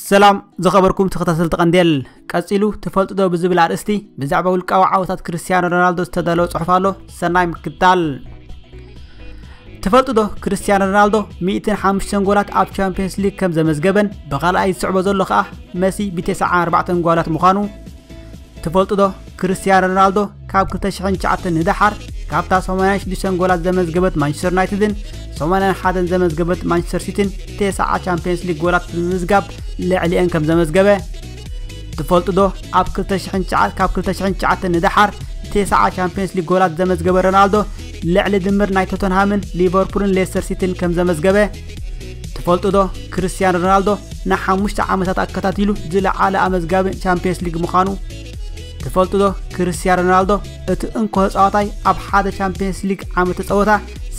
ሰላም ዝኸበርኩም ተኸታተልቲ ቀንዴል፣ ቀጺሉ ትፈልጡ ዶ ብዝብል ኣርእስቲ ብዛዕባ ውልቃዊ ዓወታት ክርስቲያኖ ሮናልዶ ዝተዳለወ ጽሑፍ ኣሎ። ሰናይ ምክታል። ትፈልጡ ዶ ክርስቲያኖ ሮናልዶ ሚእትን ሓሙሽተን ጎላት ኣብ ቻምፒየንስ ሊግ ከም ዘመዝገበን ብኻልኣይ ዝስዕቦ ዘሎ ከኣ መሲ ብተስዓን ኣርባዕተን ጓላት ምዃኑ? ትፈልጡ ዶ ክርስቲያኖ ሮናልዶ ካብ ክልተ ሽሕን ትሽዓተን ንደሓር ካብታ ሰማንያን ሽዱሽተን ጎላት ዘመዝገበት ማንቸስተር ዩናይትድን ሰማንያን ሓደን ዘመዝገበት ማንቸስተር ሲቲን ተስዓ ቻምፒየንስ ሊግ ጎላት ብምምዝጋብ ልዕሊአን ከም ዘመዝገበ? ትፈልጡ ዶ ኣብ ክልተ ሽሕን ትሽዓን ካብ ክልተ ሽሕን ትሽዓተን ንደሓር ተስዓ ቻምፒየንስ ሊግ ጎላት ዘመዝገበ ሮናልዶ ልዕሊ ድምር ናይ ቶተንሃምን ሊቨርፑልን ሌስተር ሲቲን ከም ዘመዝገበ? ትፈልጡ ዶ ክርስቲያኖ ሮናልዶ ንሓሙሽተ ዓመታት ኣከታቲሉ ዝለዓለ ኣመዝጋቢ ቻምፒየንስ ሊግ ምዃኑ? ትፈልጡ ዶ ክርስቲያኖ ሮናልዶ እቲ እንኮ ተጻዋታይ ኣብ ሓደ ቻምፒየንስ ሊግ ዓመተ ጸወታ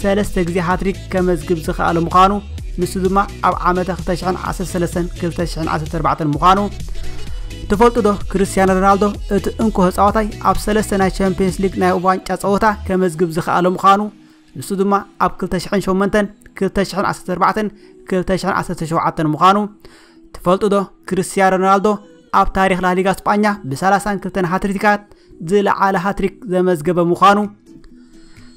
ሰለስተ ግዜ ሃትሪክ ከመዝግብ ዝኸኣለ ምዃኑ? ንሱ ድማ ኣብ ዓመተ ክልተ ሽሕን ዓሰርተ ሰለስተን ክልተ ሽሕን ዓሰርተ ኣርባዕተን ምዃኑ? ትፈልጡ ዶ ክርስቲያኖ ሮናልዶ እቲ እንኮ ተጻዋታይ ኣብ ሰለስተ ናይ ቻምፒየንስ ሊግ ናይ ዋንጫ ጸወታ ከመዝግብ ዝኸኣለ ምዃኑ? ንሱ ድማ ኣብ ክልተ ሽሕን ሸሞንተን ክልተ ሽሕን ዓሰርተ ኣርባዕተን ክልተ ሽሕን ዓሰርተ ሸውዓተን ምዃኑ? ትፈልጡ ዶ ክርስቲያኖ ሮናልዶ ኣብ ታሪኽ ላሊጋ ስጳኛ ብሰላሳን ክልተን ሃትሪካት ዝለዓለ ሃትሪክ ዘመዝገበ ምዃኑ?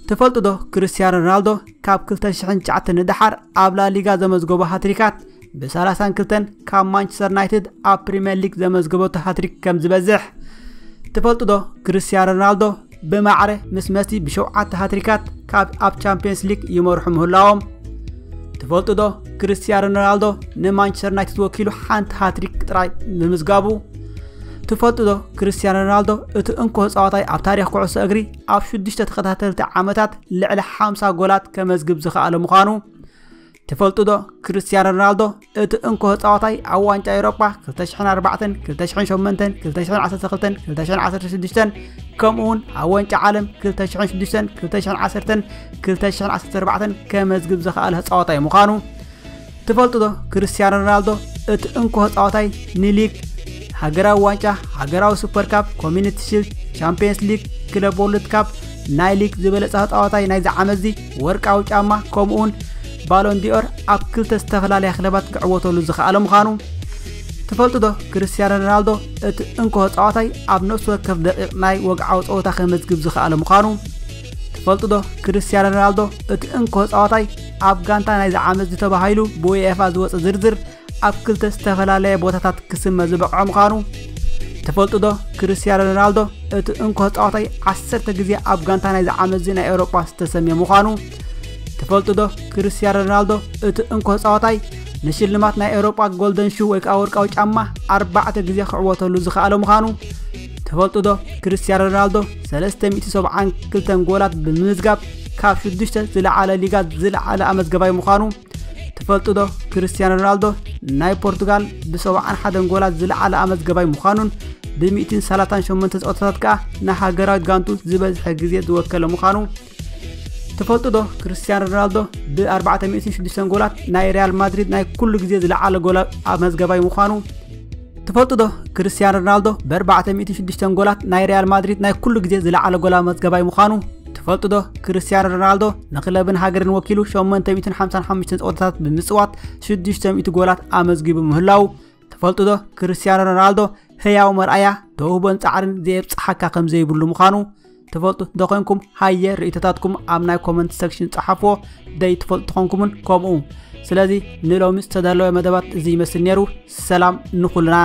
ትፈልጡ ዶ ክርስቲያኖ ሮናልዶ ካብ ክልተ ሽሕን ትሽዓተን ንደሓር ኣብ ላሊጋ ዘመዝገቦ ሃትሪካት ብሰላሳን ክልተን ካብ ማንቸስተር ዩናይትድ ኣብ ፕሪምየር ሊግ ዘመዝገበቶ ሃትሪክ ከም ዝበዝሕ? ትፈልጡ ዶ ክርስቲያኖ ሮናልዶ ብማዕረ ምስ መሲ ብሸውዓተ ሃትሪካት ካብ ኣብ ቻምፒየንስ ሊግ ይመርሑ ምህላዎም? ትፈልጡ ዶ ክርስቲያኖ ሮናልዶ ንማንቸስተር ዩናይትድ ወኪሉ ሓንቲ ሃትሪክ ጥራይ ብምዝጋቡ? ትፈልጡ ዶ ክርስቲያኖ ሮናልዶ እቲ እንኮ ተጻዋታይ ኣብ ታሪኽ ኩዕሶ እግሪ ኣብ ሽዱሽተ ተኸታተልቲ ዓመታት ልዕሊ ሓምሳ ጎላት ከመዝግብ ዝኸኣለ ምዃኑ? ትፈልጡ ዶ ክርስቲያኖ ሮናልዶ እቲ እንኮ ተጻዋታይ ኣብ ዋንጫ ኤውሮጳ ክልተ ሽሕን ኣርባዕተን፣ ክልተ ሽሕን ሸሞንተን፣ ክልተ ሽሕን ዓሰርተ ክልተን፣ ክልተ ሽሕን ዓሰርተ ሽዱሽተን፣ ከምኡ እውን ኣብ ዋንጫ ዓለም ክልተ ሽሕን ሽዱሽተን፣ ክልተ ሽሕን ዓሰርተን፣ ክልተ ሽሕን ዓሰርተ ኣርባዕተን ከመዝግብ ዝኸኣለ ተጻዋታይ ምዃኑ? ትፈልጡ ዶ ክርስቲያኖ ሮናልዶ እቲ እንኮ ተጻዋታይ ንሊግ፣ ሃገራዊ ዋንጫ፣ ሃገራዊ ሱፐር ካፕ፣ ኮሚኒቲ ሺልድ፣ ቻምፒየንስ ሊግ፣ ክለብ ወርልድ ካፕ፣ ናይ ሊግ ዝበለጸ ተጻዋታይ ናይዚ ዓመት እዚ፣ ወርቃዊ ጫማ፣ ከምኡውን ባሎን ዲኦር ኣብ ክልተ ዝተፈላለያ ክለባት ክዕወተሉ ዝኸኣለ ምዃኑ? ትፈልጡ ዶ ክርስቲያኖ ሮናልዶ እቲ እንኮ ተጻዋታይ ኣብ ነፍሲ ወከፍ ደቂቕ ናይ ወግዓዊ ጸወታ ከመዝግብ ዝኸኣለ ምዃኑ? ትፈልጡ ዶ ክርስቲያኖ ሮናልዶ እቲ እንኮ ተጻዋታይ ኣብ ጋንታ ናይዚ ዓመት ዝተባሂሉ ብዩኤፋ ዝወጸ ዝርዝር ኣብ ክልተ ዝተፈላለየ ቦታታት ክስመ ዝበቕዖ ምዃኑ? ትፈልጡ ዶ ክርስቲያኖ ሮናልዶ እቲ እንኮ ተጻዋታይ ዓሰርተ ግዜ ኣብ ጋንታ ናይዚ ዓመት እዚ ናይ ኤውሮጳ ዝተሰምየ ምዃኑ? ትፈልጡ ዶ ክርስቲያኖ ሮናልዶ እቲ እንኮ ተጻዋታይ ንሽልማት ናይ ኤውሮጳ ጎልደን ሹ ወይ ከዓ ወርቃዊ ጫማ ኣርባዕተ ግዜ ክዕወተሉ ዝኸኣለ ምዃኑ? ትፈልጡ ዶ ክርስቲያኖ ሮናልዶ ሰለስተ ሚእቲ ሰብዓን ክልተን ጎላት ብምምዝጋብ ካብ ሽዱሽተ ዝለዓለ ሊጋት ዝለዓለ ኣመዝገባይ ምዃኑ? ትፈልጡ ዶ ክርስቲያኖ ሮናልዶ ናይ ፖርቱጋል ብሰብዓን ሓደን ጎላት ዝለዓለ ኣመዝገባይ ምዃኑን ብሚእትን ሰላሳን ሸሞንተ ጸወታታት ከኣ ንሃገራዊት ጋንቱ ዝበዝሐ ግዜ ዝወከለ ምዃኑ? ትፈልጡ ዶ ክርስቲያኖ ሮናልዶ ብኣርባዕተ ሚእትን ሽዱሽተን ጎላት ናይ ሪያል ማድሪድ ናይ ኩሉ ግዜ ዝለዓለ ጎል ኣመዝገባይ ምዃኑ? ትፈልጡ ዶ ክርስቲያኖ ሮናልዶ ብኣርባዕተ ሚእትን ሽዱሽተን ጎላት ናይ ሪያል ማድሪድ ናይ ኩሉ ግዜ ዝለዓለ ጎል ኣመዝገባይ ምዃኑ? ትፈልጡ ዶ ክርስቲያኖ ሮናልዶ ንክለብን ሃገርን ወኪሉ ሸሞንተ ሚእትን ሓምሳን ሓሙሽተን ጸወታታት ብምጽዋት ሽዱሽተ ሚእቲ ጎላት ኣመዝጊቡ ምህላዉ? ትፈልጡ ዶ ክርስቲያኖ ሮናልዶ ህያው መርኣያ ተውህቦን ጻዕርን ዘየብጽሓካ ከም ዘይብሉ ምዃኑ? ትፈልጡ እንተኾይንኩም ሃየ ርእይቶታትኩም ኣብ ናይ ኮመንት ሰክሽን ጸሓፍዎ፣ ደይ ትፈልጡ ተኾንኩምን ከምኡ። ስለዚ ንሎሚ ዝተዳለወ መደባት እዚ ይመስል ነይሩ። ሰላም ንኹልና።